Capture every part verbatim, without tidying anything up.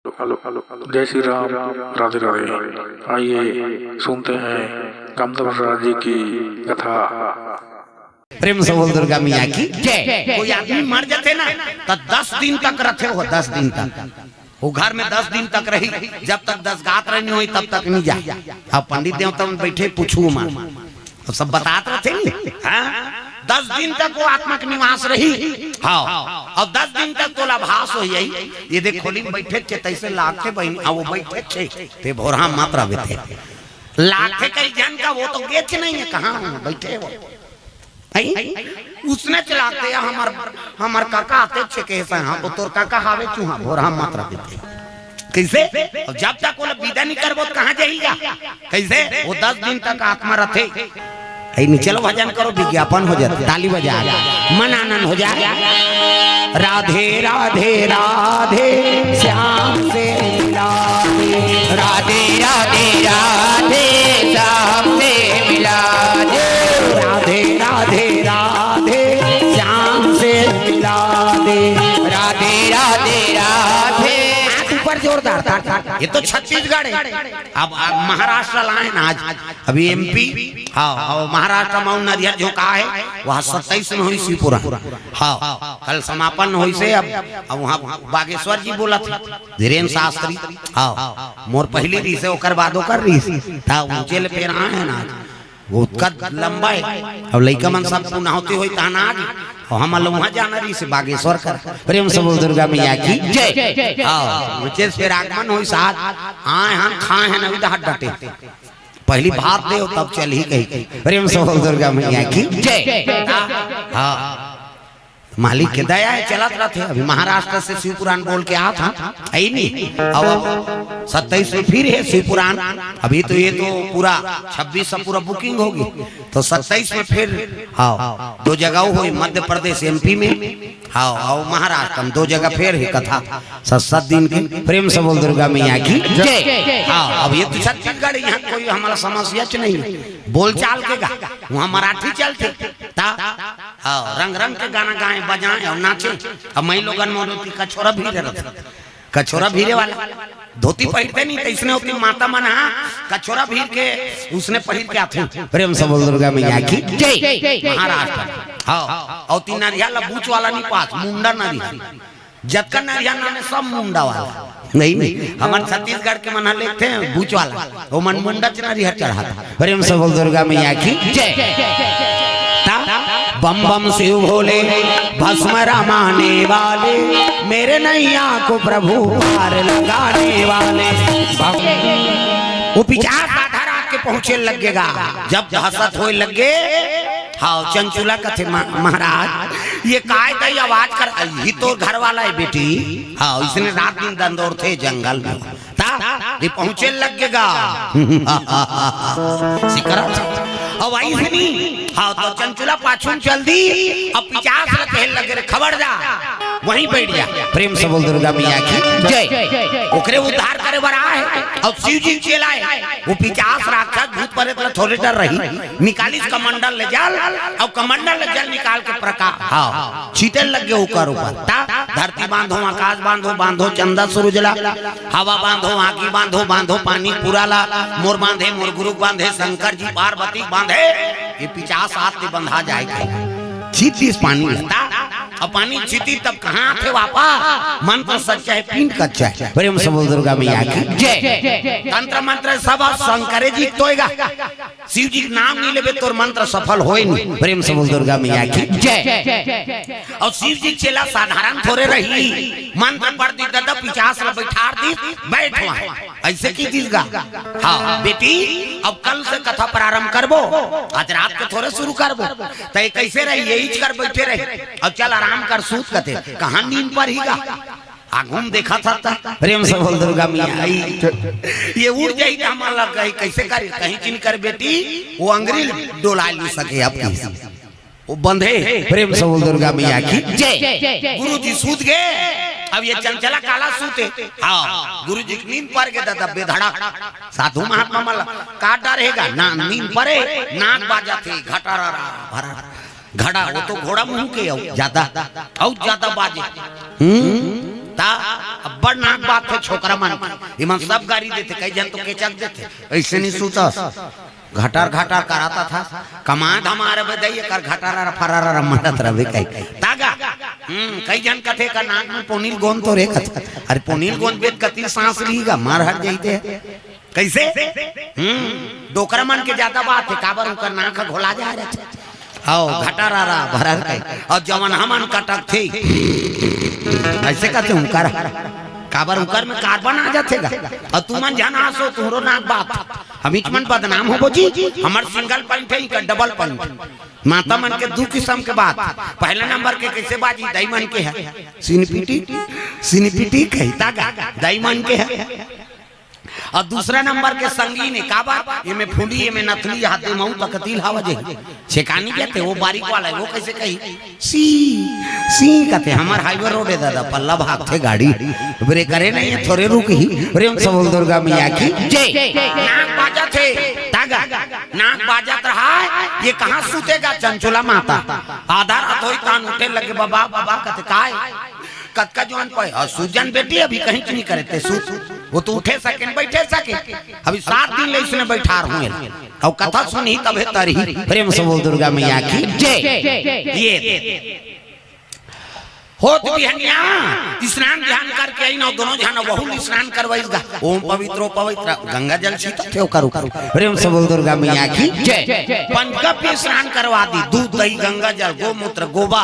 जय श्री राम। राधे राधे। आइए सुनते हैं कामदेव महाराज जी की कथा। प्रेम से बोल दुर्गा मैया की जय। कोई आदमी मर जाथे ना, त दस दिन तक रथे हो, दस दिन तक। वो घर में दस दिन तक रही, जब तक दस गात्र नहीं होई, तब तक नहीं जाए। अब पंडित देवता मन बैठे, पूछू मन, तो सब बतात रथे नहीं। हाँ? दस दिन तक वो आत्मा के निवास रही। हाँ, अब दस दिन तक तोला आभास हो जाई, ये देख खोली में बैठे थे, तैसे लागथे बहिनी, हाँ, वो बैठे थे, ते भोरहा मत रहे थे। लागथे कई जन का, वो तो गेच नहीं है, कहाँ हो, बैठे हो। हैं? उसने चलाते हैं, हमर, हमर काका आते छे, कैसे? हाँ, वो तोर काका हावे चूहा, भोरहा मत रहे थे। कैसे? और जब तक वो लोग विदा नहीं करबो, तो कहाँ जाएगा? कैसे? वो दस दिन तक आत्मा रथे। ऐ नहीं, चलो भजन करो, विज्ञापन हो जाए, ताली बजा, मन आनंद हो जाए। राधे राधे राधे श्याम से मिला दे। राधे राधे राधे श्याम से मिला दे। राधे राधे राधे श्याम से मिला दे। राधे राधे राधे। हाथ ऊपर जोरदार, ताक, ताक। ये तो छत्तीसगढ़ है। अब, अब महाराष्ट्र लाए ना आज। अभी एमपी, हाँ, और महाराष्ट्र में नरियर झोंका है, वहाँ सत्ताईस में हुई शिवपुराण। हाँ, कल समापन हुई से अब, अब वहाँ बागेश्वर जी बोला था, धीरेन्द्र शास्त्री। हाँ, मोर पहली रही से, ओकर बाद ओकर रही से। ता ऊंचे ले फिर आए हैं ना, वो कद लंबा है। अब लइका मन सब पुनावती होई, तहन आ गई। और हम लोग वहाँ जाना रही से बागेश्वर कर। प्रेम से बोल दुर्गा मैया की जय। हाँ, ऊंचे से फिर आगमन हुई साथ, आए हम खाए हैं ना, उधर डटे। पहली भात दे, तब चल ही गई। प्रेम से बोल दुर्गा मैया की जय। हाँ, मालिक के दया है, चलत रहते। अभी महाराष्ट्र से शिवपुराण बोल के आत हन, है नहीं? अब, अब सत्ताईस में फिर है शिवपुराण। अभी तो ये तो पूरा छब्बीस से पूरा बुकिंग होगी, तो सत्ताईस में फिर, हाँ, दो जगह हो, मध्य प्रदेश एमपी में, हाँ, और महाराष्ट्र में दो जगह फिर है कथा। सात, सात दिन की। प्रेम से बोल दुर्गा मैया की जय। हाँ, अब ये तो छत्तीसगढ़, यहाँ कोई हमारा समस्या च नहीं है। बोलचाल के गा, वहाँ मराठी चलते। ता, हाँ, रंग रंग के गाना गाए, बजाए और नाचे। अब मैं लोगन मोरो की कछोरा भीरे रहता, कछोरा भीरे वाला धोती पहिरते नहीं, तो इसने होती माता मन, हाँ, कछोरा भीर के उसने पहिर के आते। प्रेम से बोल दुर्गा मैया की जय। महाराष्ट्र, हाँ, और तीन नरिया ला बूच वाला नहीं पास, मुंडा नरिया। जतका नरिया नाम है, सब मुंडा वाला। नहीं, नहीं, हमारे छत्तीसगढ़ के मन लेते हैं बूच वाला, वो मन मुंडा च नरिया चढ़ाता। प्रेम से बोल दुर्गा मैया की जय। ता, बम बम शिव भोले, भस्म रमाने वाले, मेरे नैया को प्रभु पार लगाने वाले। बम। वो पिचास आधा रात के पहुंचे लगेगा, जब दहशत होए लगे। हाँ, चंचुला कथे मा-, महाराज, ये काय दई आवाज कर, ही तो घर वाला है बेटी। हाँ, इसने रात दिन दंदोर थे जंगल में। ता, ये पहुंचे लगेगा। सिकरा। अब आई से नहीं। हाँ, तो चंचुला पाछू में चल दी। अब पिचास ला कहे लगे, "रे, खबर जा, वहीं बैठ जा।" प्रेम से बोल दुर्गा मैया की जय। ओकरे उद्धार करे बर आए। और शिव जी चेला है, वो पिचास राक्षस भूत प्रेत ला थोड़े डर रही। निकालिस कमंडल ले जल, और कमंडल ले जल निकाल के प्रका-, हाँ, छीटे लग गए ओकर ऊपर। ता, धरती बांधो, आकाश बांधो, बांधो चंदा सूरज ला, हवा बांधो, आगी बांधो, बांधो पानी पूरा ला, मोर बांधे, मोर गुरु बांधे, शंकर जी पार्वती बांधे, ये पिचास आत ले बंधा जाए के। छीट दिस पानी ला। ता, अब पानी छीटी तब कहाँ आथे वापस? मंत्र सच्चा है, पिंड कच्चा है। प्रेम से बोल दुर्गा मैया की जय। तंत्र मंत्र सब शंकरे जी तोएगा। शिव जी के नाम नहीं लेबे, तोर मंत्र सफल होए नहीं। प्रेम से बोल दुर्गा मैया की जय। और शिव जी के चेला साधारण थोड़े रही, मंत्र पढ़ दी, दादा पिचास ला बैठार दी, बैठ वहाँ। ऐसे की दिस गा। हाँ, बेटी, अब कल से कथा प्रारंभ करबो, आज रात के थोड़े शुरू करबो। तय कैसे रही, यही कर बैठे रही। अब चल आराम कर, सूत कते, कहाँ नींद पर ही गा। आगू में देखा था, था। प्रेम से बोल दुर्गा मैया आई। ये उठ जाई तो हमारा लग गई, कैसे करे, कहीं चिन कर बेटी, वो अंगरी डोला नहीं सके अब की। वो बंधे, प्रेम से बोल दुर्गा मैया की जय। गुरु जी सूत गए, अब ये चंचला काला सूते। हाँ, गुरु जी की नींद पर गए दादा बेधड़क। साधु महात्मा मला का डर हैगा ना, नींद परे, नाक बाजा थे, घटा रा रा, भरा, घड़ा, वो तो घोड़ा मुंह के, अउ ज्यादा, अउ ज्यादा बाजे। हम्म? ता अब्बड़ नाक बात हे छोकरा मन के। इमन सब गारी देथे, कई झन तो केचक देथे, ऐसे नहीं सूतस। घटर घटर कराता था, कमा धमार बदई कर घटर फरार रमत रवे कई। तागा, हम्म, कई झन कथे का नाक में पोनील गोंद तो रे कथे। अरे पोनील गोंद बेत कति सांस लीगा, मार हट जाइते। कैसे? हम्म, डोकरा मन के ज्यादा बात हे, काबर उनकर नाक ह घोला जा रहे। आओ, घटा रा रा भरर के। अउ जवन हमन कटक थे, ऐसे कहते उनकर, काबर उनकर में कार्बन आ जाथे गा। अउ तुमन झन आसो, तुहरो नाक बात। हम इच मन बदनाम होबो जी, हमर सिंगल पॉइंट हे, इनकर डबल पॉइंट। माता मन के दू किसम के बात। पहला नंबर के कैसे बाजी, दाई मन के हे, सिनपिटी, सिनपिटी कहिता गा, दाई मन के हे। अउ दूसरा नंबर के संगीन हे, काबर? एमे फुली, एमे नथली, हाथे मऊ तकतील हवा जे। छेकानी जाथे, वो बारीक वाला हे, वो कैसे कही? सी, सी कथे, हमर हाईवे रोड हे दादा, पल्ला भागथे गाड़ी। ब्रेकरे नहीं हे, थोरे रुकही। प्रेम से बोल दुर्गा मैया की जय। नाक बाजत हे, तागा, नाक बाजत रहा हे, ये कहाँ सूतेगा चंचुला माता? आधा रात होई तान उठे लगे, बाबा, बाबा कथे, काय? कतका जुआन पय, अउ सूजन बेटी अभी कहीं नहीं करे ते सूत। वो तो उठे सके, न बैठे सके। अभी सात दिन ले इसने बैठार हुए। अउ कथा सुनही तभे तरही। प्रेम से बोल दुर्गा मैया की जय। ये होत बिहनिया स्नान ध्यान करके आई ना, दोनों झन वहू स्नान करवाइस गा। ओम पवित्रो पवित्र, गंगा जल शीतल थे ओकर ऊपर। प्रेम से बोल दुर्गा मैया की जय। पंचगव्य स्नान करवा दी, दूध, दही, गंगा जल, गोमूत्र, गोबा,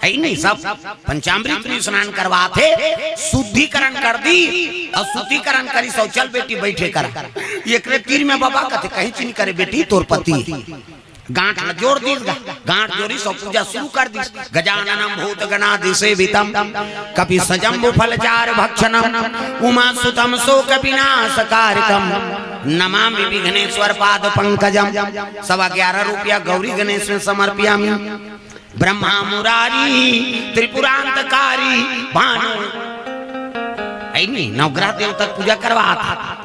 हे नहीं सब? पंचामृत में स्नान करवाथे, शुद्धिकरण कर दी अउ शुद्धिकरण करी, सो चल बेटी बैठे करा। एकरे तीर में बाबा कथे, कहीं चिन्ह करे बेटी, तोर पति। गांठ ल जोड़ दीस गा, गांठ जोड़ी सो पूजा शुरू कर दीस। गजाननम भूत गणादि सेवितम, कपि सजम्बु फल चार भक्षणम, उमा सुतम शोक विनाश कारकम, नमामि विघ्नेश्वर पाद पंकजम। सवा ग्यारह रुपया गौरी गणेश में समर्पियामि। ब्रह्मा मुरारी त्रिपुरांतकारी भानु। ऐनी नवग्रह देवता के पूजा करवात।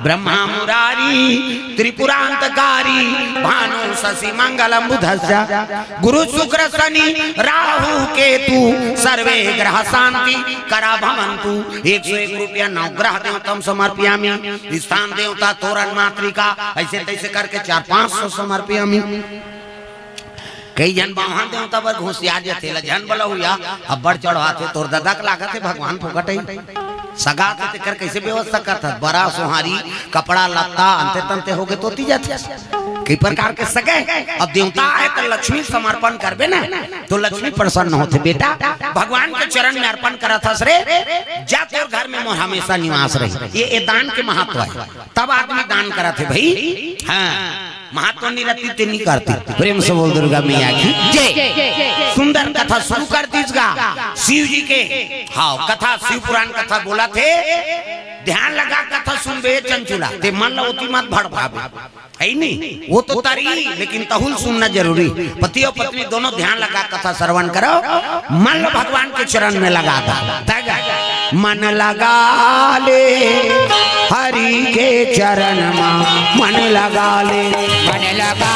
ब्रह्मा मुरारी त्रिपुरांतकारी भानु शशि मंगलम बुधस्य गुरु शुक्र शनि राहु केतु सर्वे ग्रह शांति करा भवंतु। एक सौ एक रुपया नवग्रह देवता में समर्पियामी। स्थान देवता तोरण मातृका ऐसे तैसे करके चार पाँच सौ समर्पियामी। कई झन बाम्हन देवता बर घुसिया जथे, ला झन बलहुया, अब्बड़ चढ़वाथे, तोर ददा के लागत हे भगवान फोकट हे। सगा ते तेकर कैसे व्यवस्था करत हस? बरा सोहारी, कपड़ा लत्ता, अंते तंते होगे तो ती जाथे। कई प्रकार के सगे। अब देवता आए तो लक्ष्मी समर्पण करबे ना, तो लक्ष्मी प्रसन्न होथे। बेटा, भगवान के चरण में अर्पण करत हस रे, जा तोर घर में मोर हमेशा निवास रही। ये, ये दान के महत्व हे। तब आदमी दान करत हे भाई। हाँ। महत्व नहीं रहती ते नहीं करती। प्रेम से बोल दुर्गा मैया की जय। सुंदर कथा शुरू कर दीस गा शिव जी के। हाँ, कथा शिव पुराण कथा बोलथे। ध्यान लगा कथा सुनबे चंचुला, ते मन ला ओती मत भड़काबे। हे नहीं, वो तो तरी, लेकिन तहुल सुनना जरूरी। पति अउ पत्नी दोनों ध्यान लगा कथा श्रवण करो, मन ला भगवान के चरण में लगा दा। तग मन लगा ले हरि के चरण मा, मन लगा ले। मन लगा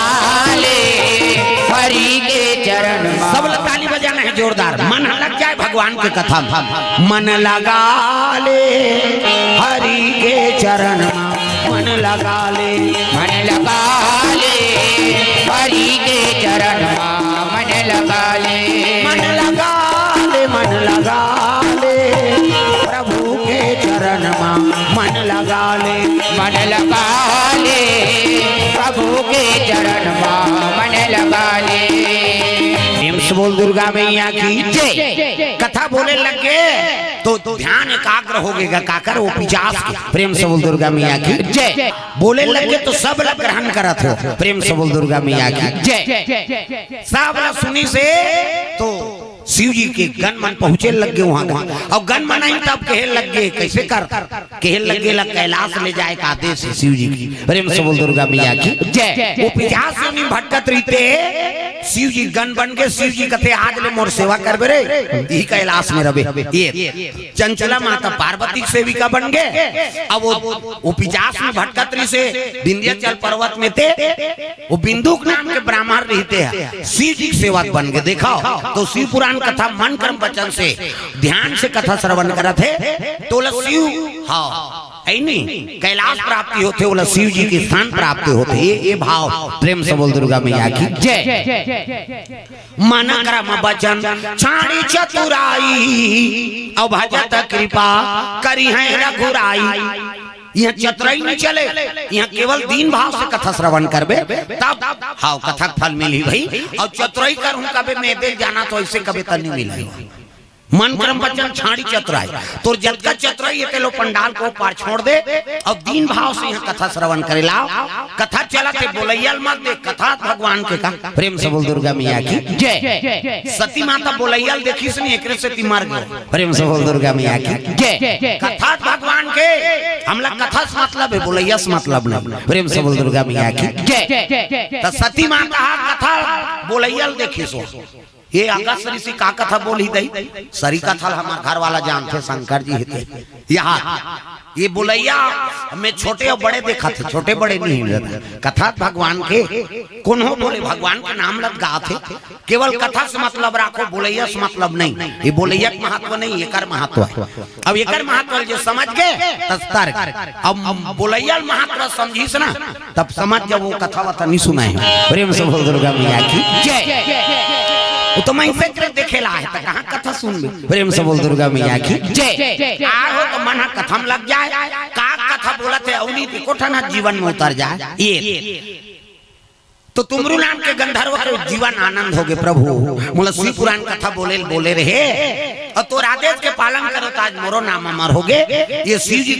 ले हरि के चरण मा। सब लोग ताली बजाना हे जोरदार, मन लग जाए भगवान के कथा मा। मन लगा ले हरि के चरण मा, मन लगा ले। मन लगा ले हरि के चरण मा, मन लगा ले। मन लगा ले, मन लगा ले प्रभु के चरण मा, मन लगा ले। मन लगा ले प्रभु के चरण मा, मन लगा ले। प्रेम से बोल दुर्गा मैया की जय। कथा बोले लग गे तो ध्यान एकाग्र होगे गा, काकर? वो पिचास के। प्रेम से बोल दुर्गा मैया की जय। बोले लग गे तो सब ला ग्रहण करत हो। प्रेम से बोल दुर्गा मैया की जय। सब ला सुनिस हे तो शिव जी के गण मन पहुंचे लग गे वहां, वहां। अउ गण मन आइन तब कहे लग गे, कैसे कर? कहे लग गे ला कैलाश ले जाए के आदेश हे शिव जी के। प्रेम से बोल दुर्गा मैया की जय। वो पिचास योनि भटकत रहिथे, शिव जी गण बन गे। शिव जी कथे, आज ले मोर सेवा करबे रे, इही कैलाश में रहबे। ये चंचला माता पार्वती के सेविका बन गे। अब वो, वो पिचास में भटकत रहिस हे विंध्याचल पर्वत में ते, वो बिंदुक नाम के ब्राह्मण रहिथे, शिव जी के सेवक बन गे। देखो तो शिव पुराण कथा मन क्रम वचन से ध्यान से कथा श्रवण करत हे, तोला शिव, हाँ, ऐ नहीं, कैलाश प्राप्ति होथे, ओला शिव जी के स्थान प्राप्ति होथे। ये, ये भाव। प्रेम से बोल दुर्गा मैया की जय। मन क्रम वचन छाड़ी चतुराई, अउ भजत कृपा करिहैं रघुराई। इहाँ चतुराई नहीं चले, इहाँ केवल दीन भाव से कथा श्रवण करबे, तब हाव कथा के फल मिलही भाई। अउ चतुराई करहूँ कबे, मैं दे जाना तो ऐसे कबे त नहीं मिलही। मन क्रम वचन छाड़ी चतुराई, तोर जतका चतुराई हे तेलो पंडाल के ओ पार छोड़ दे, अउ दीन भाव से इहाँ कथा श्रवण करे लाव। कथा चलत हे, बोलैया ल मत देख, कथा भगवान के का। प्रेम से बोल दुर्गा मैया की जय। सती माता बोलैया ल देखिस नहीं, एकरे सेती मर गे। प्रेम से बोल दुर्गा मैया की जय। कथा भगवान के, हमला कथा से मतलब हे, बोलैया से मतलब नहीं। प्रेम से बोल दुर्गा मैया की जय। त सती माता हा कथा बोलैया ल देखिस हो। ये अगस्त ऋषि का कथा बोलही दई, सरी कथा ल हमर घर वाला जानथे, शंकर जी हे ते। यहाँ ये बोलैया में छोटे अउ बड़े देखत हे, छोटे बड़े नहीं हे। कथा भगवान के, कोनो बोले भगवान के नाम ल गात हे, केवल कथा से मतलब राखो, बोलैया से मतलब नहीं। ये बोलैया के महत्व नहीं, एकर महत्व हे। अब एकर महत्व ल जे समझ गे, त तर गे। अब बोलैया ल महत्व समझिस ना, तब समझ जब वो कथा वथा नहीं सुनाए हो। प्रेम से बोल दुर्गा मैया की जय। वो तो मैं इसे करे देखे ला हे, त कहाँ कथा सुनबे? प्रेम से बोल दुर्गा मैया की जय। आ हो त मन ह कथा में लग जाए, का कथा बोलत हे, अउ नहीं त एको ठन ह जीवन में उतर जाए। ये तो तुमरू नाम के गंधर्व के जीवन आनंद होगे प्रभु। मोला शिव पुराण कथा बोले ल बोले रहे, अउ तोर आदेश के पालन करो, त आज मोरो नाम अमर होगे। ये शिव जी